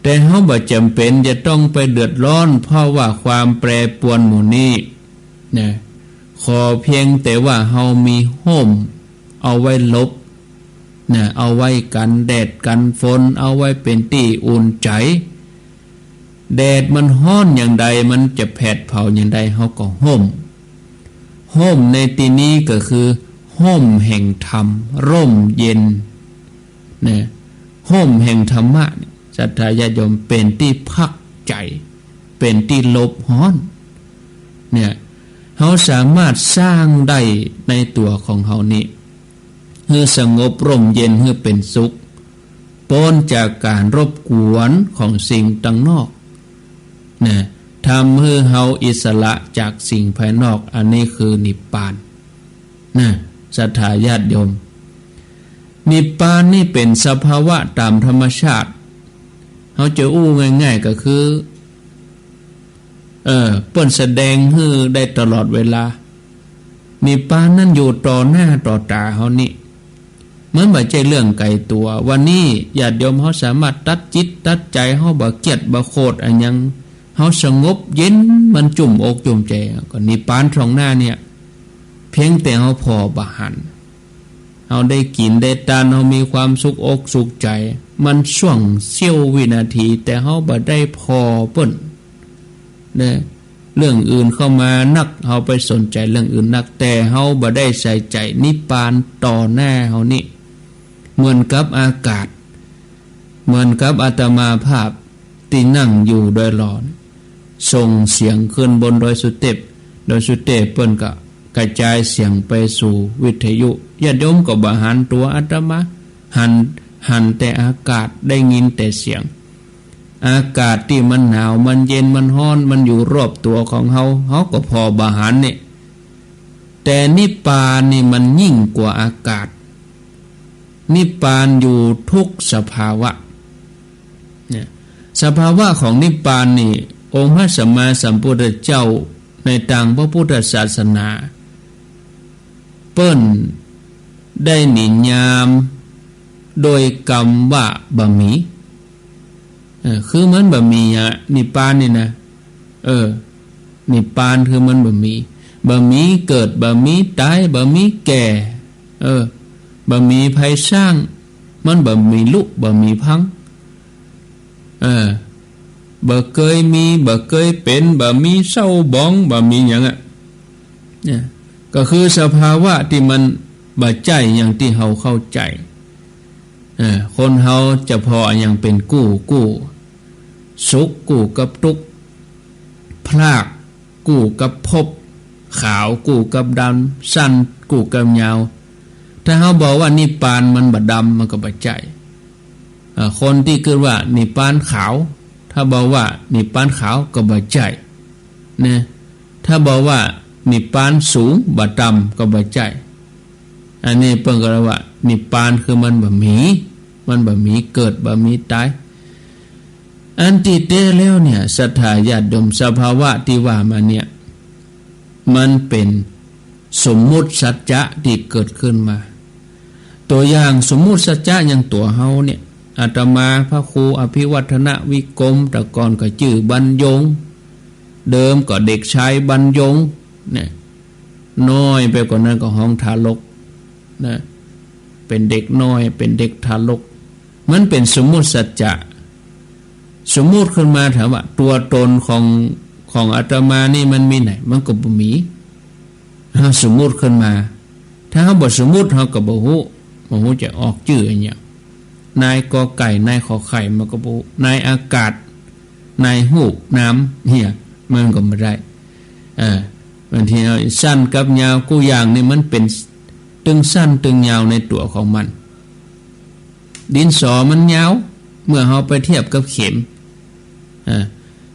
แต่เฮาบ่จ๋ำเป๋นจะต้องไปเดือดร้อน เพราะว่าความแปรปรวนหมู่นี้ นะ ขอเพียงแต่ว่าเฮามีฮ่มเอาไว้หลบ นะ เอาไว้กั๋นแดดกั๋นฝน เอาไว้เป๋นตี้อุ่นใจ๋ แดดมันฮ้อนอย่างใด มันจะแผดเผาอย่างใด เฮาก็ฮ่ม ฮ่มในตี้นี้ก็คือฮ่มแห่งธรรม ร่มเย็น นะ ฮ่มแห่งธรรมะเนี่ย ศรัทธาญาติโยม เป๋นตี้พักใจ๋ เป๋นตี้หลบฮ้อน เนี่ย เฮาสามารถสร้างได้ในตั๋วของเฮานี่ หื้อสงบร่มเย็น หื้อเป๋นสุข ป๊นจากก๋านรบกวนของสิ่งตังนอก นะ ทำหื้อเฮาอิสระจากสิ่งภายนอก อันนี้คือนิพพาน นะ ศรัทธาญาติโยม นิพพานนี่เป๋นสภาวะต๋ามธรรมชาติ เฮาจะอู้ง่ายๆ ก็คือ เออ เปิ้นแสดงหื้อได้ตลอดเวลา นิพพานนั้นอยู่ต่อหน้าต่อต๋าเฮานี่ มันบ่ใจ้เรื่องไก๋ตั๋ว วันนี้ญาติโยมเฮาสามารถตัดจิตตัดใจ๋เฮา บ่เคียดบ่โขดอะหยัง เฮาสงบเย็น มันจุ่มอกจุ่มใจ๋ ก็นิพพานส่องหน้าเนี่ย เพียงแต่เฮาผ่อบ่หัน เฮาได้กิ๋นได้ตาน เฮามีความสุขอกสุขใจ๋ มันชั่วเสี้ยววินาที แต่เฮาบ่ได้ผ่อเปิ้น นะ เรื่องอื่นเข้ามานัก เฮาไปสนใจ๋เรื่องอื่นนัก แต่เฮาบ่ได้ใส่ใจ๋นิพพานต่อหน้าเฮานี่ เหมือนกับอากาศ เหมือนกับอาตมาภาพตี้นั่งอยู่ดอยหล่อ ส่งเสียงขึ้นบนดอยสุเทพ ดอยสุเทพเปิ้นก็กระจายเสียงไปสู่วิทยุ ญาติโยมก็บ่หันตั๋วอาตมา หัน หันแต่อากาศ ได้ยินแต่เสียง อากาศตี้มันหนาว มันเย็น มันฮ้อน มันอยู่รอบตั๋วของเฮา เฮาก็ผ่อบ่หันเนี่ย แต่นิพพานนี่มันยิ่งกว่าอากาศ นิพพานอยู่ทุกสภาวะ เนี่ย สภาวะของนิพพานนี่ องค์พระสัมมาสัมพุทธเจ้าในตางพระพุทธศาสนา เปิ้นได้นิยามโดยกำว่าบ่มี เออ คือมันบ่มีอะ นิพพานนี่นะ เออ นิพพานคือมันบ่มี บ่มีเกิด บ่มีต๋าย บ่มีแก่ เออ บ่มีใผสร้าง มันบ่มีลุ บ่มีพัง เออ บ่เกยมี บ่เกยเป๋น บ่มีเศร้าหมอง บ่มีหยังอะ เนี่ย ก็คือสภาวะตี้มันบ่ใจ้อย่างตี้เฮาเข้าใจ๋ เออ คนเฮาจะผ่ออะหยังเป๋นกู้ กู้สุข กู้กับตุ๊กข์ พราก กู้กับภพ ขาว กู้กับดำ สั้น กู้กับยาว ถ้าเฮาบอกว่านิพพานมันบ่ดำ มันก็บ่ใจ้ เอ่อ คนตี้กึ๊ดว่านิพพานขาว ถ้าบอกว่านิพพานขาวก็บ่ใจ้ นะ ถ้าบอกว่านิพพานสูง บ่ต่ำ ก็บ่ใจ้ อันนี้เปิ้นก็เลยว่า นิพพานคือมันบ่มี มันบ่มีเกิด บ่มีต๋าย อันตี้แต๊แล้วเนี่ย ศรัทธาญาติโยม สภาวะตี้ว่ามาเนี่ย มันเป๋นสมมุติสัจจะตี้เกิดขึ้นมา ตั๋วอย่างสมมุติสัจจะอย่างตั๋วเฮาเนี่ย อาตมาพระครูอภิวัฒนวิกรม แต่ก่อนก็จื้อบรรยง เดิมก็เด็กชายบรรยง เนี่ย น้อยไปกว่านั้นก็ฮ้องทารก นะ เป๋นเด็กน้อย เป๋นเด็กทารก มันเป๋นสมมุติสัจจะ สมมุติขึ้นมาถามว่าตั๋วตนของ ของอาตมานี่มันมีไหน มันก็บ่มี เฮาสมมุติขึ้นมา ถ้าเฮาบ่สมมุติเฮาก็บ่ฮู้ บ่ฮู้จะออกจื้ออะหยัง นายกอไก่ นายขอไข่ มันก็บ่ฮู้ นายอากาศ นายฮูกน้ำเนี่ย มันก็บ่ได้ เออ บางทีเฮาสั้นกับยาว กู้อย่างนี่มันเป๋นตึงสั้นตึงยาวในตั๋วของมัน ดินสอมันยาว เมื่อเฮาไปเทียบกับเข็ม อ่า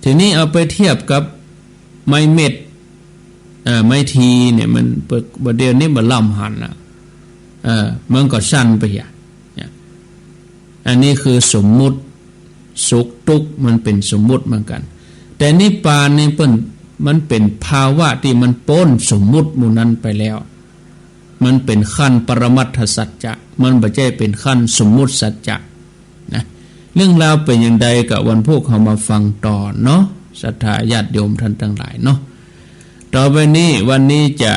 ทีนี้เอาไปเทียบกับไม้เม็ด อ่า ไม้ทีเนี่ย มันบ่ บ่าเดี่ยวนี้บ่ล้ำหันละ เออ มันก็สั้นไปอะ เนี่ย อันนี้คือสมมุติ สุขตุ๊กข์มันเป๋นสมมุติเหมือนกั๋น แต่นิพพานนี่เปิ้น มันเป๋นภาวะตี้มันป๊นสมมุติหมู่นั้นไปแล้ว มันเป๋นขั้นปรมัตถสัจจะ มันบ่ใจ้เป๋นขั้นสมมุติสัจจะนะ เรื่องราวเป๋นอย่างใดก็วันพูกเฮามาฟังต่อเนาะ ศรัทธาญาติโยมท่านตังหลายเนาะ ต่อไปนี้ วันนี้จะ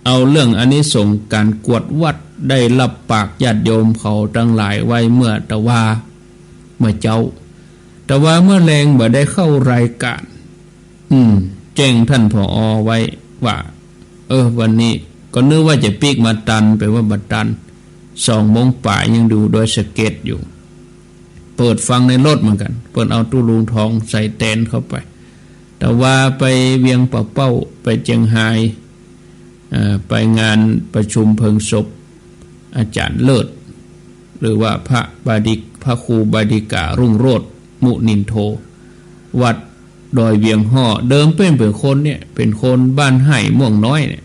เอาเรื่องอานิสงส์ก๋านกวดวัด ได้ฮับปากญาติโยมเขาตังหลายไว้เมื่อตะวา เมื่อเจ๊า ตะวาเมื่อแลงบ่ได้เข้ารายก๋าน อืม แจ้งต้าน ผอ. ไว้ว่า เออ วันนี้ก็นึกว่าจะปิ๊กมาตัน ไปว่าบ่ตัน สองโมงป๋ายยังดูดอยสะเก็ดอยู่ เปิดฟังในรถเหมือนกั๋น เปิ้นเอาตุ๊ลุงทองใส่แตนเข้าไป ตะวาไปเวียงป่าเป้า ไปเจียงฮาย เอ่อ ไปงานประชุมเพลิงศพอาจ๋ารย์เลิศ หรือว่าพระบาดิก พระครูบาดิการุ่งโรจน์มุนินโท วัดดอยเวียงฮ้อ เดิมเปิ้นเป๋นคนเนี่ย เป๋นคนบ้านไฮ่ม่วงน้อยเนี่ย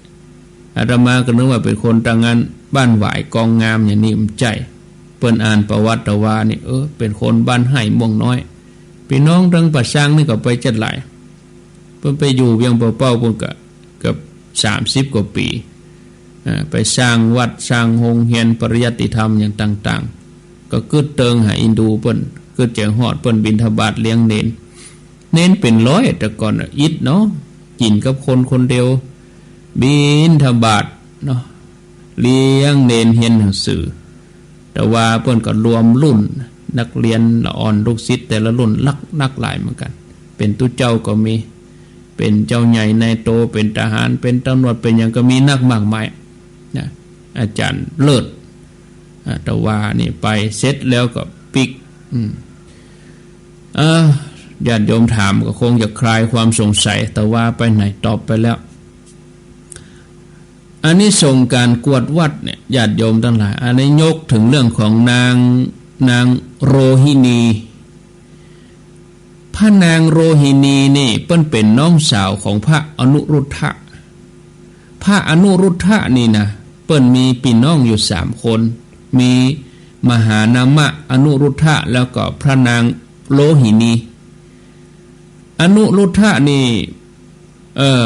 อาตมาก็นึกว่าเป๋นคนตางอั้น บ้านหวายกองงามอย่างนี้ บ่ใจ้ เปิ้นอ่านประวัติตะวานี่ เออ เป๋นคนบ้านไฮ่ม่วงน้อย ปี้น้องตังป่าซางนี่ก็ไปจัดหลาย เปิ้นไปอยู่เวียงป่าเป้าเปิ้นก็เกือบสามสิบกว่าปี๋ อ่า ไปสร้างวัดสร้างโฮงเฮียนปริยัติธรรมอย่างต่างๆ ก็กึ๊ดเติงหาอินดูเปิ้น กึ๊ดจะฮอดเปิ้นบิณฑบาตเลี้ยงเณร เณรเป๋นร้อยแต่ก่อนน่ะ อิดเนาะ กิ๋นกับคนคนเดียว บิณฑบาตเนาะ เลี้ยงเณรเฮียนหนังสือ ตะวาเปิ้นก็รวมรุ่นนักเรียนละอ่อนลูกศิษย์แต่ละรุ่นนัก นักหลายเหมือนกั๋น เป๋นตุ๊เจ้าก็มี เป๋นเจ้าใหญ่นายโต เป๋นทหาร เป๋นตำรวจ เป๋นหยังก็มีนักมากมายนะ อาจ๋ารย์เลิศ อ่า ตะวานี่ไปเสร็จแล้วก็ปิ๊ก อืม เออ ญาติโยมถามก็คงจะคลายความสงสัย ตะวาไปไหน ตอบไปแล้ว อานิสงส์ก๋านกวดวัดเนี่ย ญาติโยมตังหลาย อันนี้ยกเถิงเรื่องของนาง นางโรหินี พระนางโรหินีนี่เปิ้นเป๋นน้องสาวของพระอนุรุทธะ พระอนุรุทธะนี่นะ เปิ้นมีปี้น้องอยู่สามคน มีมหานามะ อนุรุทธะ แล้วก็พระนางโรหินี อนุรุทธะนี่ เอ่อ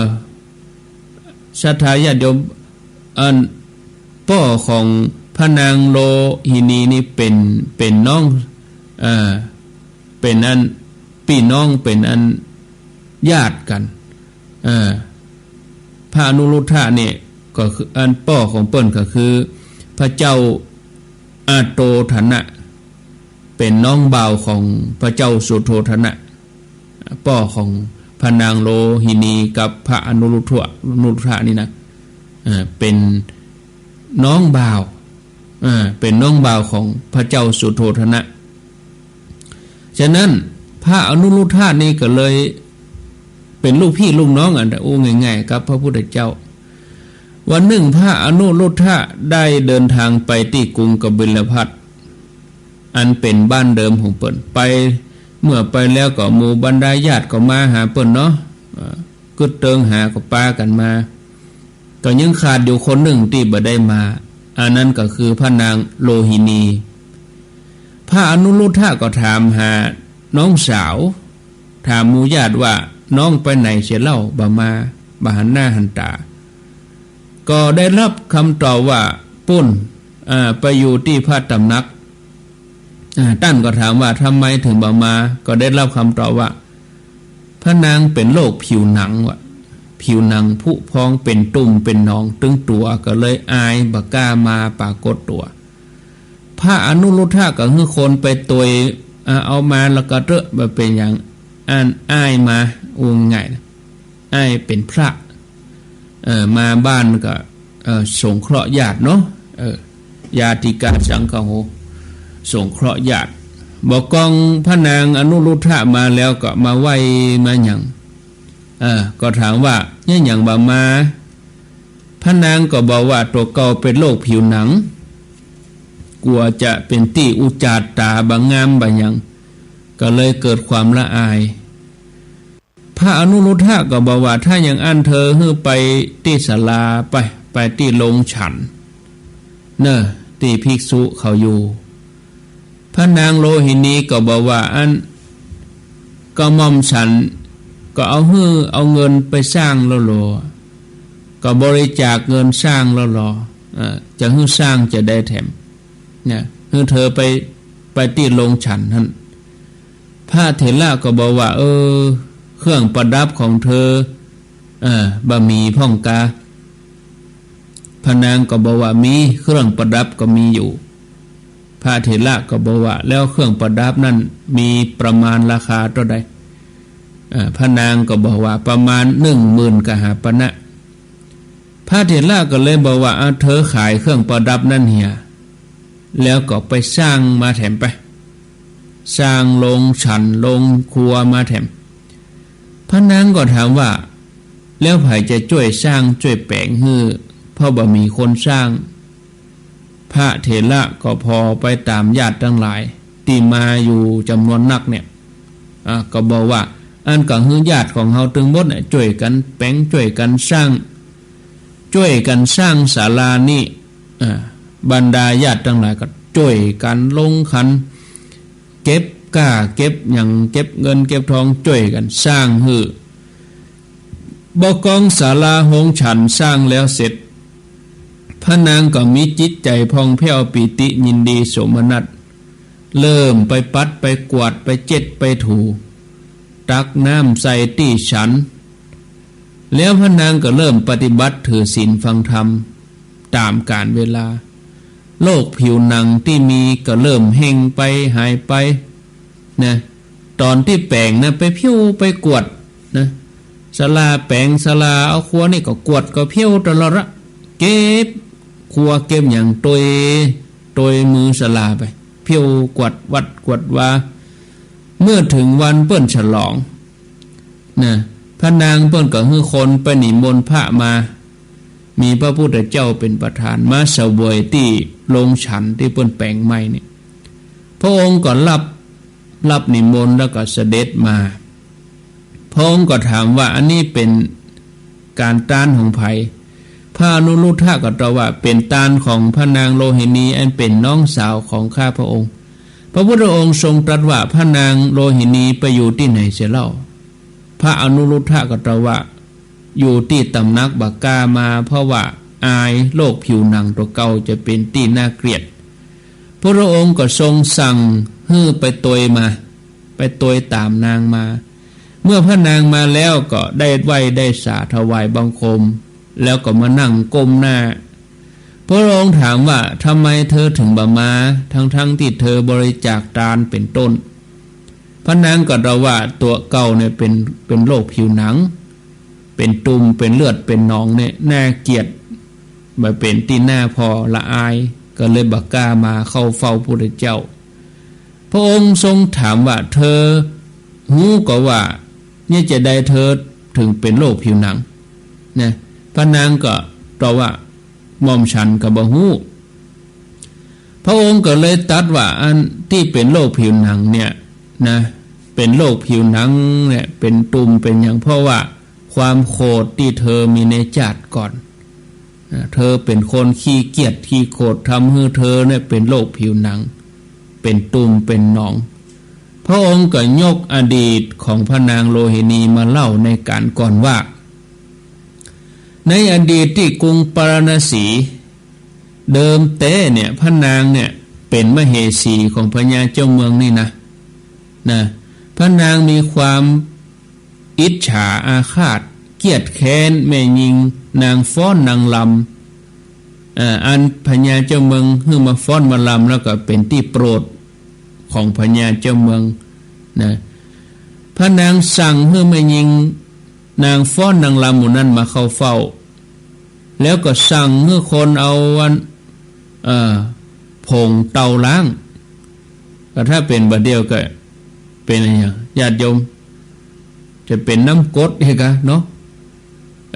ศรัทธาญาติโยม อันป้อของพระนางโรหินีนี่เป๋น เป๋นน้อง เอ่อ เป๋นอันปี้น้อง เป๋นอันญาติกั๋น เอ่อ พ พระอนุรุทธะนี่ก็คือ อันป้อของเปิ้นก็คือพระเจ้าอาโตทนะ เป๋นน้องบ่าวของพระเจ้าสุโธทนะ ป้อของพระนางโลหินีกับพระอนุรุทธะ อนุรุทธะนี่นะ เอ่อ เป๋นน้องบ่าว เอ่อ เป๋นน้องบ่าวของพระเจ้าสุโธทนะ ฉะนั้นพระอนุรุทธะนี่ก็เลยเป๋นลูกพี่ลูกน้องอัน อู้ง่ายๆ กับพระพุทธเจ้า วันนึ่งพระอนุรุทธะได้เดินทางไปตี้กรุงกบิลพัสดุ์ อันเป๋นบ้านเดิมของเปิ้น ไป เมื่อไปแล้วก็หมู่บรรดาญาติก็มาหาเปิ้นเนาะ เอ่อ กึ๊ดเติงหาก็ปากั๋นมา ก็ยังขาดอยู่คนนึ่งตี้บ่ได้มา อันนั้นก็คือพระนางโลหินี พระอนุรุทธะก็ถามหาน้องสาว ถามหมู่ญาติว่า น้องไปไหนเสียเล่า บ่มา บ่หันหน้าหันต๋า ก็ได้ฮับกำตอบว่า ปู๊น อ่า ไปอยู่ตี้พระต๋ำหนัก อ่า ต้านก็ถามว่า ทำไมถึงบ่มา ก็ได้ฮับกำตอบว่า พระนางเป๋นโรคผิวหนังว่ะ ผิวหนังผุพอง เป๋นตุ่มเป๋นหนองตึงตั๋ว ก็เลยอายบ่กล้ามาปรากฏตั๋ว พระอนุรุทธะก็หื้อคนไปตวย อ่า เอามาแล้วก็เต๊อะ บ่เป๋นหยัง อันอ้ายมา อู้ง่ายๆ นะ อ้ายเป๋นพระ เอ่อ มาบ้านก็ เอ่อ สงเคราะห์ญาติเนาะ เอ่อ ญาติกาสังคโห สงเคราะห์ญาติ บ่กองพระนางอนุรุทธะมาแล้วก็มาไหว้มาหยัง เอ่อ ก็ถามว่า เยียะหยังบ่มา พระนางก็บอกว่าตั๋วเก่าเป๋นโรคผิวหนัง กั๋วจะเป๋นตี้อุจจาต๋าบ่งามบ่หยัง ก็เลยเกิดความละอาย พระอนุรุทธะก็บอกว่า ถ้าอย่างอั้นเธอหื้อไปตี้ศาลาไป ไปตี้โรงฉัน เน่อ ตี้ภิกษุเขาอยู่ พระนางโลหินีก็บอกว่า อันกระหม่อมฉันก็เอาหื้อเอาเงินไปสร้างแล้วลอ ก็บริจาคเงินสร้างแล้วลอ เอ่อ จะหื้อสร้างจะได้แถม นะ หื้อเธอไป ไปตี้โรงฉันหั้น พระเถระก็บอกว่า เออ เครื่องประดับของเธอ เออ บ่มีพ่องกา พระนางก็บอกว่า มี เครื่องประดับก็มีอยู่ พระเถระก็บอกว่า แล้วเครื่องประดับนั้นมีประมาณราคาเต้าใด เอ่อ พระนางก็บอกว่า ประมาณหนึ่งหมื่นกหาปณะ พระเถระก็เลยบอกว่า อ่ะ เธอขายเครื่องประดับนั้นเหีย แล้วก็ไปสร้างมาแถมไป สร้างโรงฉันโรงครัวมาแถม พระนางก็ถามว่า แล้วใผจะจ้วยสร้างจ้วยแป๋งหื้อ เพราะบ่มีคนสร้าง พระเถระก็ผ่อไปต๋ามญาติตังหลายตี้มาอยู่จ๋ำนวนนักเนี่ย อ่า ก็บอกว่า อันก็หื้อญาติของเฮาตึงหมดเนี่ยจ้วยกั๋นแป๋งจ้วยกั๋นสร้าง จ้วยกั๋นสร้างศาลานี้ อ่า บรรดาญาติตังหลายก็จ้วยกั๋นลงขัน เก็บก๊าเก็บหยัง เก็บเงินเก็บทองจ้วยกั๋นสร้างหื้อ บ่กองศาลาโฮงฉันสร้างแล้วเสร็จ พระนางก็มีจิตใจ๋ผ่องแผ้วปีติยินดีโสมนัส เริ่มไปปัดไปกวาดไปเจ็ดไปถู ตักน้ำใส่ตี้ฉัน แล้วพระนางก็เริ่มปฏิบัติถือศีลฟังธรรมต๋ามกาลเวลา โรคผิวหนังตี้มีก็เริ่มเฮงไปหายไป นะ ต๋อนตี้แป๋งนะ ไปเผี้ยวไปกวาดนะ ศาลาแป๋งศาลาเอาครัวนี่ก็กวาดก็เผี้ยวตลอดละ เก็บครัวเก็บหยังตวย ตวยมือศาลาไป เผี้ยวกวาดวัดกวาดวา เมื่อเถิงวันเปิ้นฉลอง นะ พระนางเปิ้นก็หื้อคนไปนิมนต์พระมา มีพระพุทธเจ้าเป๋นประธาน มาเสวยตี้โรงฉันตี้เปิ้นแป๋งใหม่นี่ พระองค์ก็ฮับ ฮับนิมนต์แล้วก็เสด็จมา พระองค์ก็ถามว่า อันนี้เป๋นก๋านต้านของใผ พระอนุรุทธะก็ตอบว่า เป๋นต้านของพระนางโลหินี อันเป๋นน้องสาวของข้าพระองค์ พระพุทธองค์ทรงตรัสว่า พระนางโลหินีไปอยู่ตี้ไหนเสียเล่า พระอนุรุทธะก็ตอบว่า อยู่ตี้ต๋ำหนักบ่กล้ามา เพราะว่าอายโรคผิวหนังตั๋วเก่าจะเป๋นตี้น่าเกลียด พระองค์ก็ทรงสั่งหื้อไปตวยมา ไปตวยต๋ามนางมา เมื่อพระนางมาแล้วก็ได้ไหว้ได้สาถวายบังคม แล้วก็มานั่งก้มหน้า พระองค์ถามว่า ทำไมเธอถึงบ่มา ทั้งๆ ตี้เธอบริจาคตานเป๋นต้น พระนางก็ตอบว่า ตั๋วเก่าเนี่ยเป๋น เป๋นโรคผิวหนัง เป๋นตุ่ม เป๋นเลือด เป๋นหนองเนี่ย น่าเกลียด บ่เป๋นตี้น่าผ่อ ละอาย ก็เลยบ่กล้ามาเข้าเฝ้าพุทธเจ้า พระองค์ทรงถามว่า เธอฮู้ก่อว่า เหตุจาใดเธอถึงเป๋นโรคผิวหนัง นะ พระนางก็ตอบว่า หม่อมฉันก็บ่ฮู้ พระองค์ก็เลยตรัสว่า อันตี้เป๋นโรคผิวหนังเนี่ยนะ เป๋นโรคผิวหนังเนี่ย เป๋นตุ่ม เป๋นหยัง เพราะว่าความโขดตี้เธอมีในจาติก่อน นะ เธอเป๋นคนขี้เกียจขี้โขด ทำหื้อเธอเนี่ยเป๋นโรคผิวหนัง เป๋นตุ่ม เป๋นหนอง พระองค์ก็ยกอดีตของพระนางโลหินีมาเล่าในก๋านก่อนว่า ในอดีตตี้กรุงปาราณสี เดิมแต๊เนี่ย พระนางเนี่ยเป๋นมเหสีของพญาเจ้าเมืองนี่นะ นะ พระนางมีความอิจฉาอาฆาต เกลียดแค้นแม่ญิงนางฟ้อนนางรำ อ่า อันพญาเจ้าเมืองหื้อมาฟ้อนมารำ แล้วก็เป๋นตี้โปรดของพญาเจ้าเมือง นะ พระนางสั่งหื้อแม่ญิงนางฟ้อนนางรำหมู่นั้นมาเข้าเฝ้า แล้วก็สั่งหื้อคนเอาอัน เอ่อ ผงเตาล้าง ก็ถ้าเป๋นบ่าเดี่ยวก็เป๋นอะหยัง ญาติโยม จะเป๋นน้ำกรดอีกอะเนาะ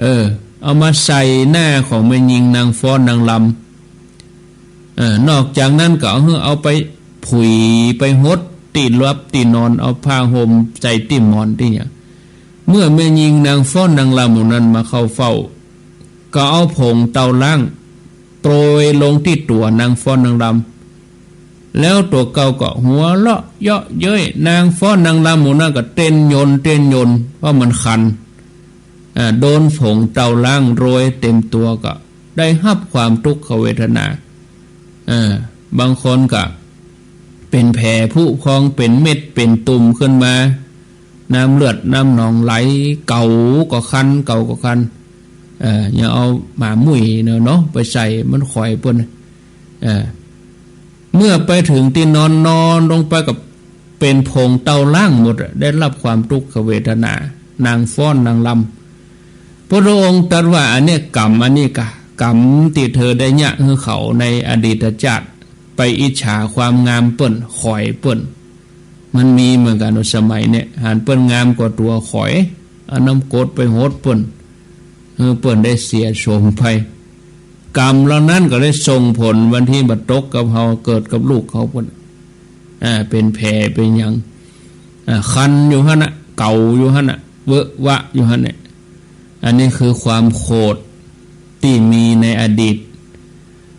เออ เอามาใส่หน้าของแม่ญิงนางฟ้อนนางรำ เออ นอกจากนั้นก็เอาหื้อเอาไปผุยไปหดตี้หลับตี้นอน เอาผ้าห่มใส่ตี้หมอนตี้หยัง เมื่อแม่ญิงนางฟ้อนนางรำหมู่นั้นมาเข้าเฝ้า ก็เอาผงเตาล้างโปรยลงตี้ตั๋วนางฟ้อนนางรำ แล้วตั๋วเก่าก็หัวเราะเยาะเย้ย นางฟ้อนนางรำหมู่นั้นก็เต้นยนเต้นยน เพราะมันคัน อ่า โดนผงเตาล้างโรยเต็มตั๋วก็ได้ฮับความตุ๊กขเวทนา อ่า บางคนก็เป๋นแผลผุพอง เป๋นเม็ดเป๋นตุ่มขึ้นมา น้ำเลือดน้ำหนองไหล เก่าก็คัน เก่าก็คัน เออ อย่าเอาหมามุ้ยเนาะ เนาะ ไปใส่มันข่อยเปิ้น เออ เมื่อไปเถิงตี้นอน นอนลงไปก็เป๋นผงเตาล้างหมดอะ ได้ฮับความตุ๊กขเวทนา นางฟ้อนนางรำ พระองค์ตรัสว่า อันเนี้ยกรรม อันนี้กะกรรมตี้เธอได้เยียะหื้อเขาในอดีตจาติ ไปอิจฉาความงามเปิ้น ข่อยเปิ้น มันมีเหมือนกั๋น สมัยเนี่ย หันเปิ้นงามกว่าตั๋ว ข่อย เอาน้ำกรดไปหดเปิ้น หื้อเปิ้นได้เสียโฉมไป กรรมเหล่านั้นก็ได้ส่งผล บางทีบ่ตกกับเฮา เกิดกับลูกเฮาเปิ้น อ่า เป๋นแผลเป๋นหยัง อ่า คันอยู่หั้นน่ะ เก่าอยู่หั้นน่ะ เวอะหวะอยู่หั้นเนี่ย อันนี้คือความโขดตี้มีในอดีต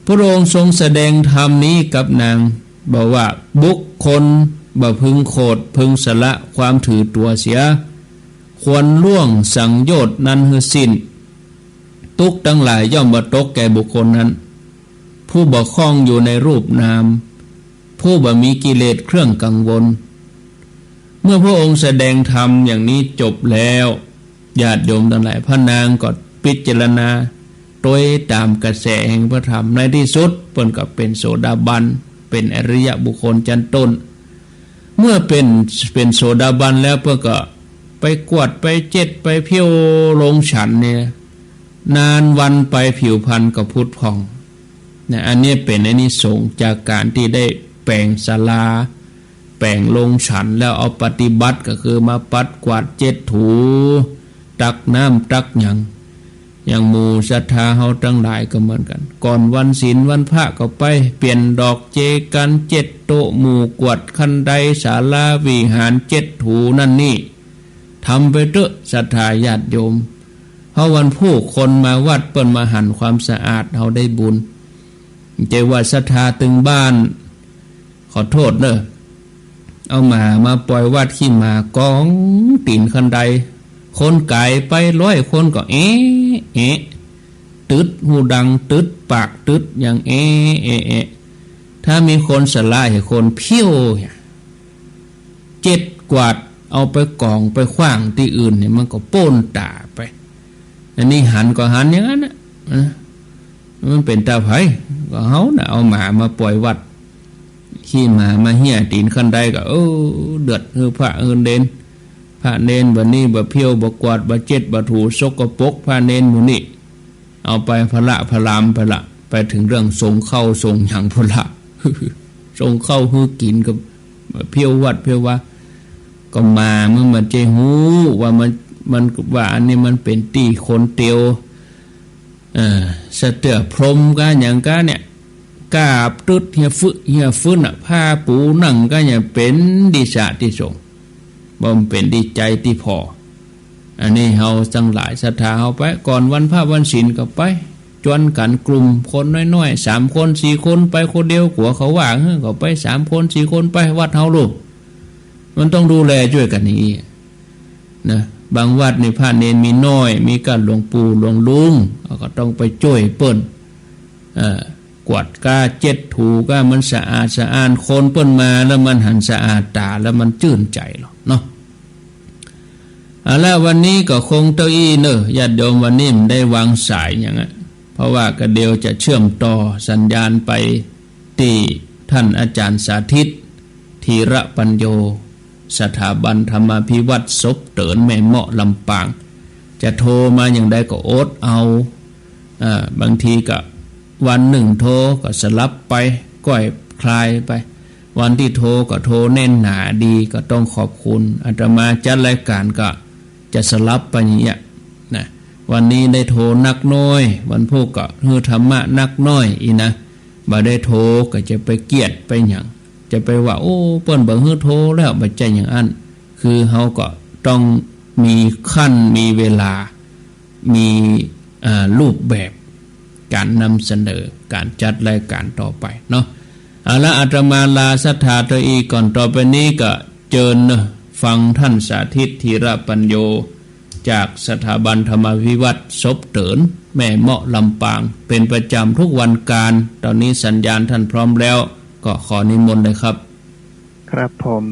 พระองค์ทรงแสดงธรรมนี้กับนาง บอกว่า บุคคลบ่พึงโขด พึงสละความถือตั๋วเสีย ควรล่วงสังโยชน์นั้นหื้อสิ้น ตุ๊กข์ตังหลายย่อมบ่ตกแก่บุคคลนั้น ผู้บ่ข้องอยู่ในรูปนาม ผู้บ่มีกิเลสเครื่องกังวล เมื่อพระองค์แสดงธรรมอย่างนี้จบแล้ว ญาติโยมตังหลาย พระนางก็พิจารณาตวยต๋ามกระแสแห่งพระธรรม ในตี้สุดเปิ้นก็เป๋นโสดาบัน เป๋นอริยบุคคลจั้นต้น เมื่อเป๋น เป๋นโสดาบันแล้ว เปิ้นก็ไปกวาดไปเจ็ดไปเผี้ยวลงฉันเนี่ย นานวันไปผิวพรรณก็ผุดผ่อง นะ อันนี้เป๋นอานิสงส์จากก๋านตี้ได้แป๋งศาลา แป๋งลงฉัน แล้วเอาปฏิบัติ ก็คือมาปัดกวาดเจ็ดถู ตักน้ำตักหยัง อย่างหมู่ศรัทธาเฮาตังหลายก็เหมือนกั๋น ก่อนวันศีลวันพระก็ไปเปลี่ยนดอกเจกัน เจ็ดโต๊ะหมู่ กวาดคันไดศาลาวิหาร เจ็ดถูนั่นนี่ ทำไปเต๊อะศรัทธาญาติโยม เพราะวันพูกคนมาวัดเปิ้นมาหันความสะอาด เฮาได้บุญ จะว่าศรัทธาตึงบ้าน ขอโทษเน่อ เอาหมามาปล่อยวัด ขี้หมากองตี๋นคันได คนก๋ายไปร้อยคนก็เอ๊ะ เอ๊ะ ตึดหูดัง ตึดปาก ตึดหยัง เอ๊ะ เอ๊ะ เอ๊ะ ถ้ามีคนสละหื้อคนเผี้ยวเนี่ย เจ็ดกวาดเอาไปก๋องไปขว้างตี้อื่นเนี่ย มันก็ป๊นต๋าไป อันนี้หันก็หันอย่างนั้นน่ะ นะ มันเป๋นต๋าใผ ก็เฮาน่ะ เอาหมามาป่อยวัด ขี้หมามาเฮี้ยตี๋นคันไดก็ เออ เดือดหื้อพระหื้อเณร พระเณรบ่านี้บ่าเผี้ยว บ่ากวาด บ่าเจ็ด บ่าถู สกปรก พระเณรหมู่นี้ เอาไปผละผลามไปละ ไปเถิงเรื่องสงฆ์เข้าสงฆ์หยังพุ้นละ สงฆ์เข้าหื้อกิ๋นก็เผี้ยววัดเผี้ยววา ก็หมามันบ่ใจ้ฮู้ว่ามัน มันว่าอันนี้มันเป๋นตี้คนเตียว เออ สะเตื้อพรมก้าหยังก้าเนี่ย ก้าตึ๊ดเฮียฟึเฮียฟึ่นน่ะ ผ้าปูนั่งก้าเนี่ยเป๋นตี้สะตี้สงฆ์ บ่เป๋นตี้ใจ๋ตี้ผ่อ อันนี้เฮาตังหลายศรัทธาเฮาไป ก่อนวันพระวันศีลก็ไป จวนกั๋นกลุ่มคนน้อยๆ สามคนสี่คน ไปคนเดียวกั๋วเขาว่า เออ ก็ไปสามคนสี่คน ไปวัดเฮาลูก มันต้องดูแลจ้วยกั๋นอย่างนี้นะ บางวัดนี่พระเณรมีน้อย มีก้าหลวงปู่หลวงลุง ก็ต้องไปจ้วยเปิ้น เอ่อ กวาดก้าเจ็ดถูก้า มันสะอาดสะอ้าน คนเปิ้นมาแล้วมันหันสะอาดต๋า แล้วมันจื้นใจ๋ลอเนาะ เอาละ วันนี้ก็คงเต้าอี้เน่อ ญาติโยม วันนี้มันได้วางสายหยังอะ เพราะว่าก็เดี๋ยวจะเชื่อมต่อสัญญาณไปตี้ท่านอาจ๋ารย์สาธิต ธีระปัญโญ สถาบันธรรมาภิวัฒน์ศพเติ๋นแม่เมาะลำปาง จะโทรมาอย่างใดก็อดเอา อ่า บางทีก็วันนึ่งโทรก็สลับไป ก้อยคลายไป วันตี้โทรก็โทรแน่นหนาดี ก็ต้องขอบคุณ อาตมาจัดรายก๋านก็จะสลับไปอย่างเงี้ยนะ วันนี้ได้โทรนักน้อย วันพูกก็หื้อธรรมะนักน้อยอี้นะ บ่ได้โทรก็จะไปเกียจไปหยัง จะไปว่า โอ้ เปิ้นบ่หื้อโทรแล้ว บ่ใจ้อย่างอั้น คือเฮาก็ต้องมีขั้น มีเวลา มี อ่า รูปแบบก๋านนำเสนอ ก๋านจัดรายก๋านต่อไปเนาะ เอาละ อาตมาลาศรัทธาเต้าอี้ก่อน ต่อไปนี้ก็เจิญเน่อ ฟังท่านสาธิต ธีระปัญโญ จากสถาบันธรรมาภิวัฒน์ศพเติ๋นแม่เมาะลำปาง เป๋นประจ๋ำทุกวันก๋าน ต๋อนนี้สัญญาณท่านพร้อมแล้ว ก็ขอนิมนต์เลยครับ ครับผม